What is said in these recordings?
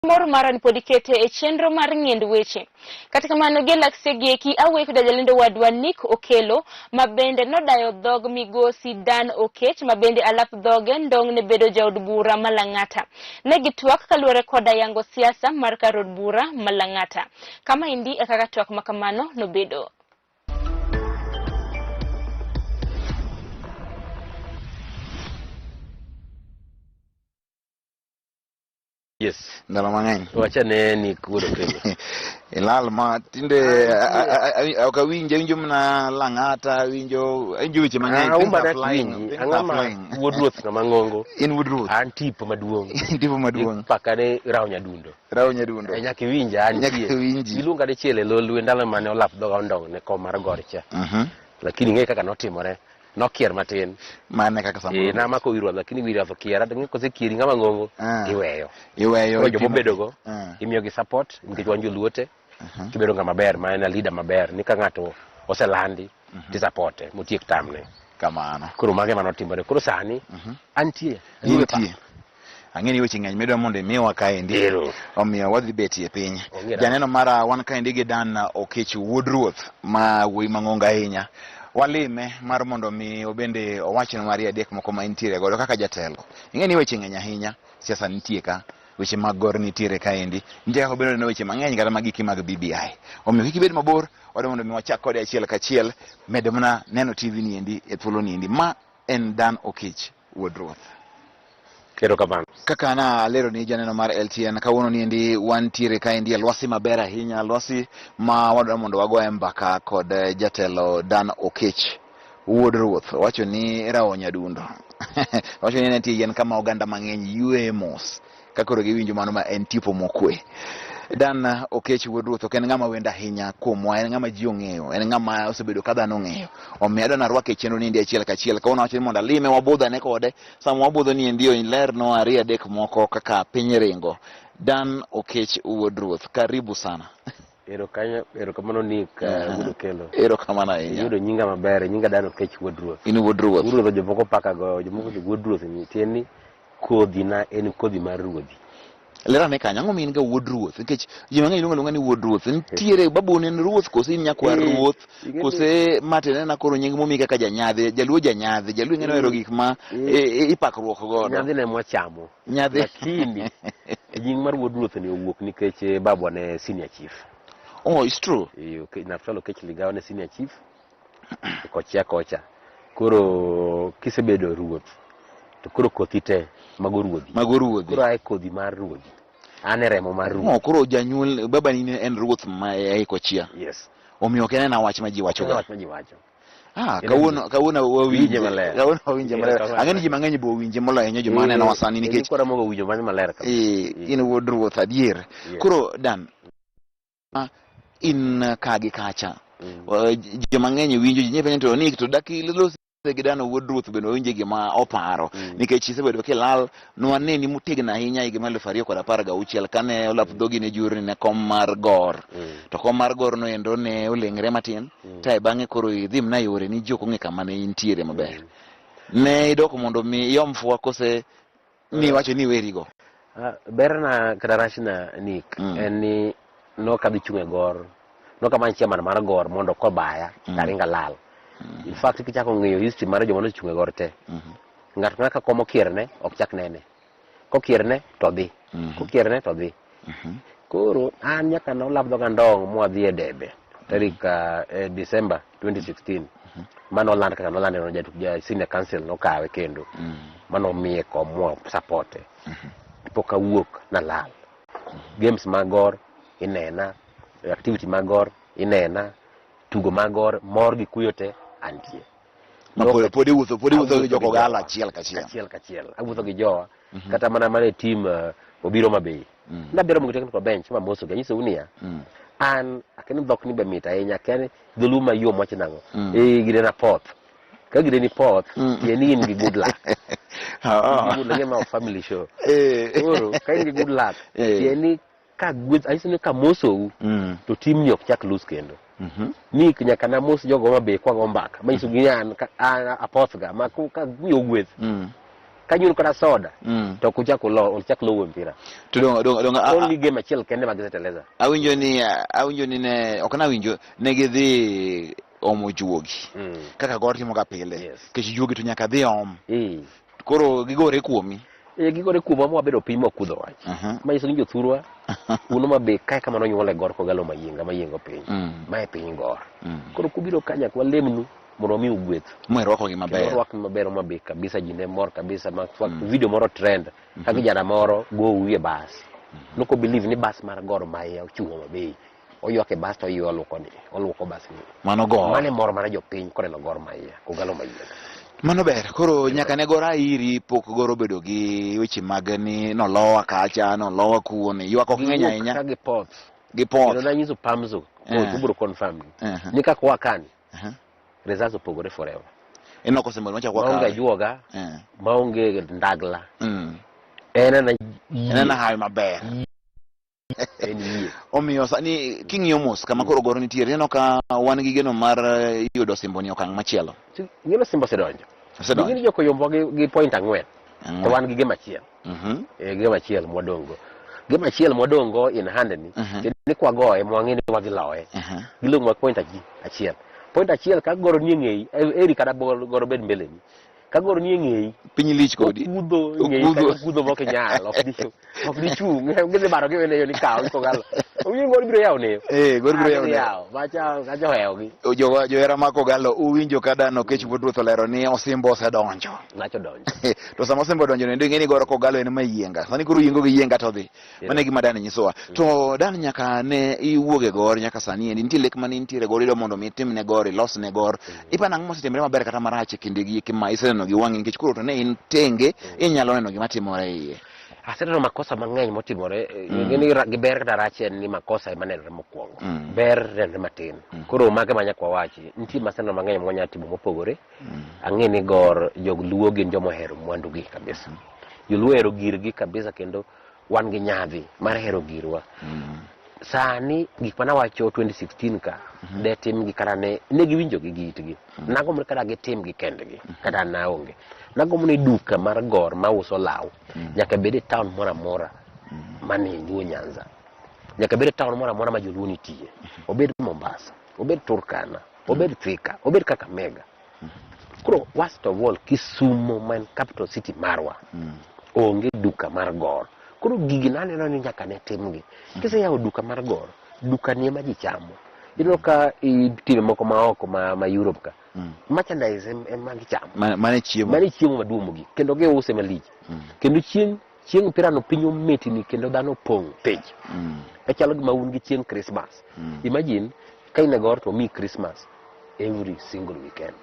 Mor mara ni pod ikete e chenro mar ng'iend weche. Kata kamano gi lakse gieki awuoyo koda jalendo wadwa Nick Okello ma bende nodayo dhog migosi Dan Okech ma bende alap dhoge ndong' ne bedo jaod bura ma Lang'ata. Ne gitwak kaluwore koda yango siasa mar kar od bura ma Lang'ata. Kama endi e kaka twak ma kamano nobedo. Yes. Ndalo mang'eny. Wacha ne ni wuod Okello. Ilal ma tinde ok awinj, awinjo mana Lang'ata, awinjo awinjo weche mang'eny. Ah, Things umba are dak flying, winji. things Ang'o are ma flying. wuod ruoth ng'ama ng'ongo? In wuod ruoth. An tipo maduong'. In tipo maduong'. Ipaka ni Rawo Nyadundo. Rawo Nyadundo. Eh, nyaka iwinja an Nyaka tie. iwinji. Iluonga dichiel e lolwe ndalo mane olap dhoga ondong' ne kom mar gor cha. Lakini ing'e kaka notimore. Nokier matin. Mane kaka samoro. Eh, namako wi ruath lakini wi ruath okiera. Ng'e kosekieri ng'ama ng'ongo Ah. iweyo. Iweyo. Koro joma ipimo. obedogo Ah. imiyogi support nikech wan joluo te. Kibedo ng'ama ber ma en a leader maber ni ka ng'ato oselandi tisapote motiek tamne. Kamano. Koro mago ema notimore. Koro sani antie. Aduogo e pap. Intie. Ang'e ni weche ng'eny midwa mondo imiwa kaendi. Ero. Omiyo wadhi betie piny. Onge rach. Janeno mara wan kaendi gi Dan Okech wuod ruoth ma wuoyi mang'ongo ahinya. Walime mar mondo mi obende owachnwa ariyo adek moko ma entiere godo kaka jatelo. Ing'e ni weche ng'eny ahinya, siasa nitie ka, weche mag gor nitiere kaendi. Nitie kaka obedo neno weche mang'eny kata magiki mag BBI. Omiyo kik ibed mabor, wadwa mondo mi wachak kode achiel kachiel. Med mana neno TV ni endi e thuolo ni endi. Ma en Dan Okech wuod ruoth. Erokamano. Kaka na alero ni janeno mar LTN kawuono ni endi wantiere kaendi e lwasi maber ahinya, lwasi ma wadwaro mondo wagoye mbaka kod eh, jatelo Dan Okech wuod ruoth. Owacho ni Rawo Nyadundo. Owacho ni nitie yien kama oganda mang'eny yueye mos ka koro giwinjo mano ma en tipo mokwe. Dan Okech wuod ruoth ok en ng'ama wendo ahinya kuomwa, en ng'ama ji ong'eyo, en ng'ama osebedo ka dhano ong'eyo. Omiyo adwa narwake e chenro ni endi achiel kachiel. Kawuono awacho ni mondo alime wabudhane kode. Sama wabudho ni endi olernwa ariyo adek moko kaka piny ringo. Dan Okech wuod ruoth, karibu sana. Erokanyo, erokamano Nick wuod Okello. Erokamano ahinya. Iyudo nyinga maber, nyinga Dan Okech wuod ruoth. In wuod ruoth. Wuod ruoth jomoko paka go, jomoko wuod ruoth ni tiende ni kodhi na en kodhi mar ruodhi. Ler ane kanyo, ang'o mi in ga wuod ruoth? Nikech ji mang'eny luongo aluonga ni wuod ruoth. Nitiere babuni en ruoth kose in nyakwar ruoth? Kose ma to en koro nying momi kaka janyadhi, jaluo janyadhi, jaluo ing'e ni ohero gik ma ipakruok godo. Nyadhi ne mwachamo. Nyadhi. Lakini nying mar wuod ruoth ni owuok nikech eh, babwa ne senior chief. Oh, it's true. Eh, Naftali Okech Ligawa ne senior chief. Kochia kocha. Koro kisebedo ruoth to koro kothi te mago ruodhi. Mago ruodhi. Koro ae kodhi mar ruodhi. An e remo mar ruoth. Oh, koro janyuol babani ne en ruoth ma e kochia. Yes. Omiyo ok en ena wach ma ji wacho ga. Wach ma ji wacho. Ah, kawuono kawuono wawinje maler. Kawuono wawinje maler. Ang'e ni ji mang'eny bo winje moloyo ahinya joma neno wa sani nikech koro mogo winjo maler kabisa. Eh, in wuod ruoth adier. Koro Dan in ka gi kacha mm. Joma ng'eny winjo ji nyepenjo to ni to dak ilos gi Dano wuod ruoth bende wawinje gima oparo mm. nikech isebedo kilal nwaneni motegno ahinya higa mar 2016 kane olap dhogi ne jurni ne kom mar gor mm. to kom mar gor no endo ne oleng're matin mm. to bang'e koro idhi mna yore ni ji ok ong'e kama ne intiere maber mm. ne idok mondo mi iom fwa kose ni wacho ni werigo Ah, berna kata rachna Nick mm. en ni nokadhi chung' e gor nokamany chairman mar gor mondo kobaya mm. taringa lal mm. in fact kichako ng'iyo history mar joma nochung' e gor te mm -hmm. ng'ato ng'ata ka kom okierne ok chak nene kokierne to dhi mm -hmm. kokierne to dhi mm -hmm. koro an nyaka nolap dhoga ndong' mwadhi e debe tarik uh, December 2016 mm -hmm. mano oland kaka nolande no ja senior council nokawe kendo mm -hmm. mano omiye kom mwa supporte mm -hmm. pok awuok nalal mm -hmm. games mag gor inena activity mag gor inena tugo mag gor mor gi kuyo te antie Ma pod pod iwuotho pod iwuotho gi joko gala achiel kachiel. Achiel kachiel. Awuotho gi jowa. Mm -hmm. Kata mana mana e team uh, obiro Mabei. Mm. Nabiro mondo technical bench ma moso gi anyisou niya. Mm. An akia ni dhok ni be mit ahinya akia ni dholuo mayom wacho nang'o. Mm. Eh gine na poth. Ka gine ni poth, mm. tie ni in gi good luck. Ah. Good luck ma family show. Eh. Koro ka in gi good luck, eh. tie ni ka gweth anyiso ni kamosou mm. to team ni ok chak lose kendo. Mm -hmm. Ni nyaka namos jogo mabe kwago mbaka manyiso gi an an apothga ma ka miyo gweth. Mm. Ka nyul kata soda to ok uchak ulo uchak lowo mpira. To dong dong dong Only game achiel kende ma giseteleza. Awinjo ni awinjo ni ne ok nawinjo ne gidhi omo juogi. Kaka Gor timo ga pile. Yes. Nikech juogi to nyaka dhi om. Eh. Koro gigore kuomi. Eh, gigore kuomwa mwabedo piny mwakudho wach. Manyiso ni jothurwa un Homa Bay kae kama nonyuole Gor Kogalo Mayienga mayiengo piny. Mae piny Gor. Koro kubiro ka nyaka walemnu mondo wamiu gweth. Mwerwakogi maber. Kendo orwakni maber Homa Bay kabisa, ji ne mor kabisa ma video moro trend ka kijana moro go uwi e bas. Noko believe ni bas mar Gor Mahia ochung' Homa Bay. Oywak e bas to oywe oluoko ni, oluoko bas ni. Mano Gor. Mano e mor mar jopiny koneno Gor Mahia, Kogalo Mayienga. Mano ber. Koro nyaka ne Gor a iri pok Gor obedo gi weche mag ni nolowa kacha, nolowa kuoni. Ywak ok ng'eny ahinya. Ka gipoth. Gipoth. Kendo nanyiso Pamzo, obiro confirm ni. Ni kaka wa kani, results opogore forever. En ok osembo machako Maonge wakawe. ajuoga, maonge ndagla. En ana yie. En ana hawi maber. En yie. Omiyo sani king'iyo mos kama koro Gor nitiere, ineno ka wan gi geno mar yudo Simbo ni okang' machielo. Ing'e ni Simba osedonjo. Osedonjo. Gin jok oyombowa gi point 4. To wan gi game achiel. Game achiel mwadong' go. Game achiel mwadong' go in hand ni. Kendo ni kwagoye mwang'e ni wadhi loye. Gilong'o point achiel. Point achiel ka Gor nie ng'eyi, eri kata Gor bed mbele ni. Ka Gor nie ng'eyi, Piny lich kodi. Okudho ng'eyi Okudho. kata okudho mok inyal, ok dichung'. Gidhi baro giwe neyo ni kaw Kogalo. Owinjo Gor biro yawo neyo. Gor biro yawo Ah, gidhi neyo. yawo. Macha kacha ohewogi. Johera mag Kogalo uwinjo ka Dan Okech wuod Ruoth olero ni Osimbo osedonjo. Ng'acho donjo. To sama Osimbo odonjo nendo ing'e ni Gor Kogalo en mayienga. Sani koro yiengo gi yienga to dhi. Mano e gima Dan nyisowa. To Dan nyaka ne iwuog e Gor nyaka sani endi nitie lek mane nitiere Gor idwa mondo mi itim ne Gor ilos ne Gor. Iparo nang'o mosetimore maber kata marach e kinde gi eki ma iseneno gi wang'i nikech koro to ne in tenge inyalo neno gima timore e iye. Aseneno makosa mang'eny motimore, ing'e ni gi ber kata rach en ni makosa ema nenore mokwongo. Ber nenore matin. Koro mago ema nyaka wawachi. Nitie maseneno mang'eny mwanyalo timo mopogore. Ang'e ni Gor joluo gin joma ohero mwandugi kabisa. Joluo ohero girgi kabisa kendo wan gi nyadhi mar hero girwa. Sani gik mane awacho 2016 ka de timgi kata ne giwinjo gi gi itgi. Nagombo ni kata gitim gi kendgi kata an naonge. Nagombo ni duka mar Gor mauso law nyaka bed e town moro amora manie Luo Nyanza. Nyaka bed e town moro amora ma joluo nitie. Obed Mombasa, obed Turkana, obed Thika, obed Kakamega. Koro worst of all Kisumo ma en capital city marwa. Onge duka mar Gor. Koro gigi naneno ni nyaka ne timgi. Kiseyawo duka mar Gor, duka ni ema ji chamo. Ineno ka time moko ma oko ma Europe ka. Merchandise ema gichamo. Mane chiemo. Mane chiemo maduong' mogik. Kendo giuse malich. Kendo chieng' mpirano piny ometni kendo dhano opong' piny. Echalo gima un gi chieng' Christmas. Imagine ka in e Gor to omiyi Christmas every single weekend.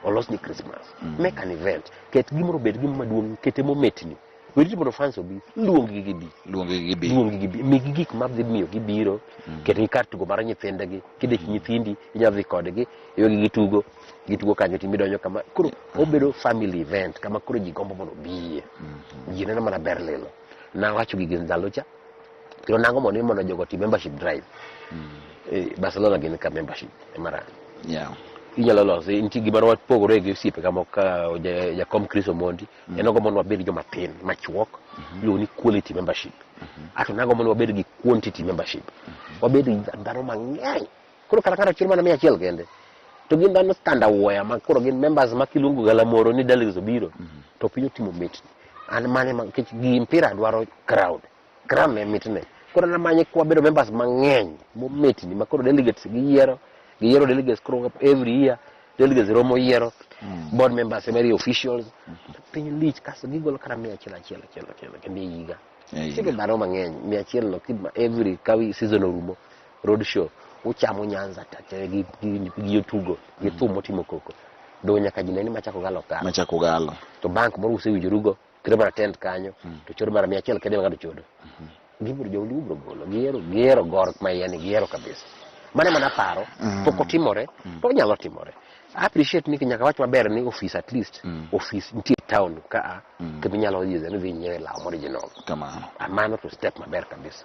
Olosni Christmas. Make an event. Ket gimoro obed gima maduong', kete mometni. Werit mondo fans obi, luong gi gibi. Luong gi gibi. Luong gi gibi. Migi gik ma dhi miyo gibiro. Ket gi kar tugo mar nyithindgi. Kidich nyithindi, inyalo dhi kodgi, iwegi gitugo. Gitugo kanyo to imidonjo kama. Koro obedo family event kama koro ji gombo mondo obiye. Ji neno mana ber lilo. Nawacho gigi ndalo cha. Kendo nango mondo ni mondo jogo otim membership drive. Barcelona gin ka membership ema rang. Inyalo losi, nitie gima wapogore gi osiepe ka moko ka jakom Chris Omondi. En ogo mondo wabed joma tin, machuok, iluongo ni quality membership. Ato nago mondo wabed gi quantity membership. Wabed gi dhano mang'eny. Koro kata ng'ato chulo mana 100 kende. To gin dhano stand awuoya ma koro gin members ma kiluongo galamoro ni delegates obiro, to piny otimo mitni. An mane ma, nikech gi mpira dwaro crowd. Crowd ne mitne. Koro an amanye kwa bedo members mang'eny momitni ma koro delegates giyiero delegates koro every year delegates romo yiero board members ema officials. Piny lich kasto gigolo kata 100 achiel achiel achiel kendo e higa. Nitie dhano mang'eny 100 no kima every ka season orumo road show uchamo Nyanza tache gi jotugo gi thum motimo koko. Do nyaka ji ne ni machako galo kalo. Machako galo. To bank moro usewinjorugo keto mana tent kanyo to chodo mana 100 kende ma ng'ato chodo. Gibiro joluo biro golo gihero Gor Mahia ni gihero kabisa. Mano ema naparo pok otimore to onyalo timore. Appreciate ni nyaka wach maber ni office at least Mm. office nitie town ka Mm. kendo inyalo dhi dhi nyiewe law original. Kamano. Mano to step maber kabisa.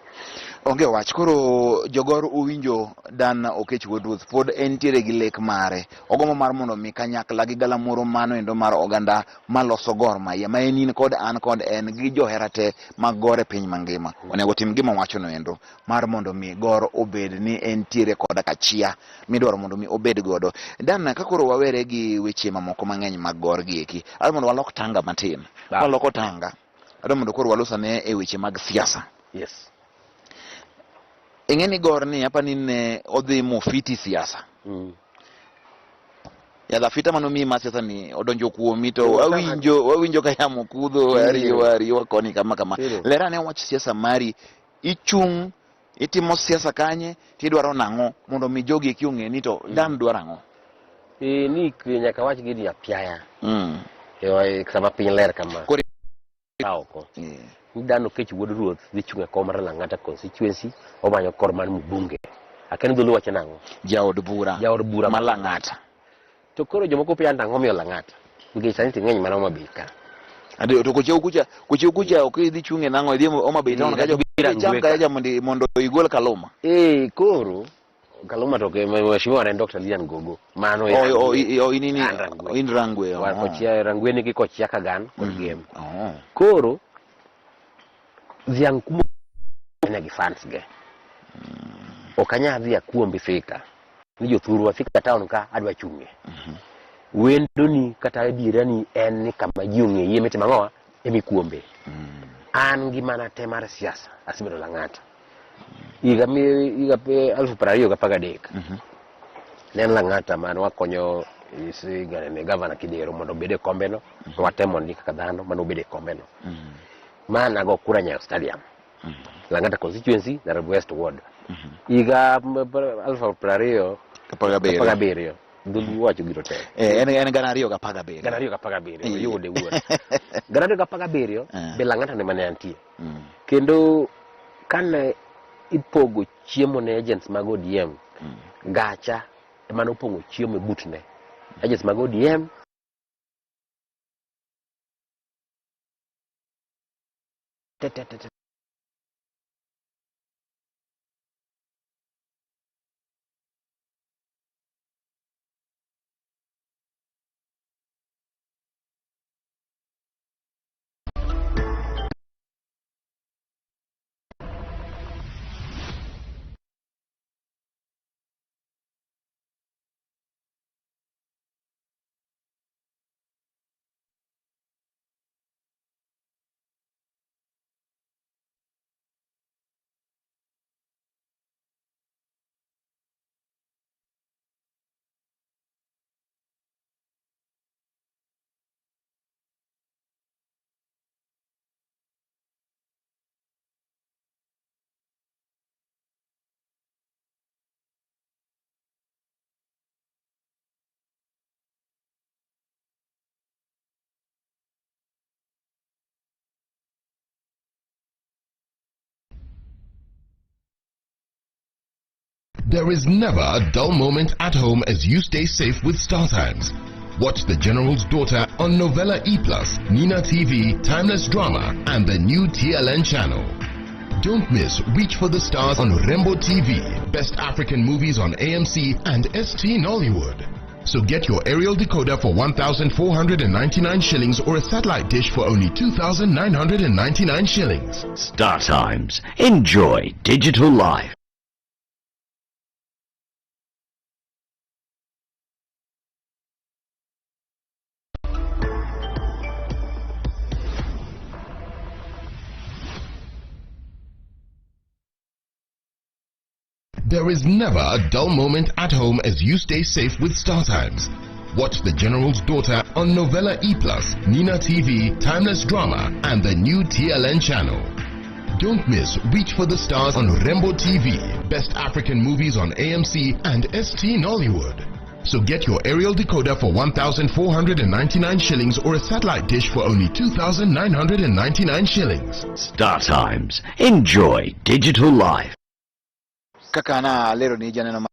Onge wach. Koro jogor uwinjo Dan Okech Wuod Ruoth pod entiere gi lek mare. Ogombo mar mondo mi kanyakla gi galamoro mano endo mar oganda maloso Gor Mahia ma en in kod an kod en gi johera te mag Gor e piny mangima. Onego tim gima owachono endo mar mondo mi Gor obed ni entiere koda kachia midwaro mondo mi obed godo. Dan, ka koro wawere gi weche mamoko mang'eny mag Gor gi eki, adwa mondo walok tanga matin. Ba. Waloko tanga. Adwa mondo koro walos ane e weche mag siasa. Yes. Ing'e ni Gor ni apa ni ne odhi mofiti siasa. Yadh afita mane omiyi mar siasa ni odonjo kuomi to wawinjo wawinjo ka yamo kudho ariwa ariwa koni kama kama. Ler ane wach siasa mari. Ichung' itimo siasa kanye tidwaro nang'o mondo mi jogi eki ong'e ni to Dan dwaro ang'o? E, ni nyaka wach gini apiaya. E, sama piny ler kama. Koro Ka oko. Ni Dan Okech Wuod Ruoth dhi chung' e kom mar Lang'ata constituency omanyo kor mar mbunge. Akia ni dholuo wacho nang'o? Jaod bura. Jaod bura ma Lang'ata. To koro jomoko penjo ni ang'o miyo Lang'ata? Nikech sani to ing'eny mana Homa Bay ka. Ade to kochiew kucha, kochiew kucha ok idhi chung' e nang'o idhi Homa Bay town kacha Rangwe cham ka. kacha mondo mondo igol Kaluma. Eh, koro Kaluma to ke mheshimiwa en Dr. Lilian Gogo. Mano e O o Rangwe. o inini An Rangwe. in Rangwe. War kochia Rangwe nigi kochia Kagan kod Gem. Oh. Koro dhiang' kumo ne gi fans ge. Ok anyal dhi akuombi Thika. Ni jothurwa Thika town ka adwa chung'e. Wendoni kata adierani en ni kama ji ong'eyi emitimo ang'owa emikuombe. An ngimana te mar siasa asebedo Lang'ata. Higa higa 2013 ne en Lang'ata mane wakonyo gavana Kidero mondo obed e kombeno. Watemo ndi kaka dhano mane obed e kombeno. Ma nago kura Nyayo Stadium. Lang'ata constituency, Nairobi West Ward. Higa 2027 dholuo wacho giro te. En 2017. 2017 oyude wuon. 2017 be Lang'ata ne mane antie. Kendo kane ipogo chiemo ne agents mag ODM, gacha ema nopong'o chiemo e butne. Agents mag ODM te te te te. There is never a dull moment at home as you stay safe with StarTimes. Watch The General's Daughter on Novella E+, Nina TV, Timeless Drama, and the new TLN channel. Don't miss Reach for the Stars on Rembo TV, Best African Movies on AMC, and ST Nollywood. So get your aerial decoder for 1,499 shillings or a satellite dish for only 2,999 shillings. StarTimes. Enjoy digital life. There is never a dull moment at home as you stay safe with StarTimes. Watch The General's Daughter on Novella E+, Nina TV, Timeless Drama, and the new TLN channel. Don't miss Reach for the Stars on Rembo TV, Best African Movies on AMC, and ST Nollywood. So get your aerial decoder for 1,499 shillings or a satellite dish for only 2,999 shillings. StarTimes. Enjoy digital life. Kaka na lero ni janeno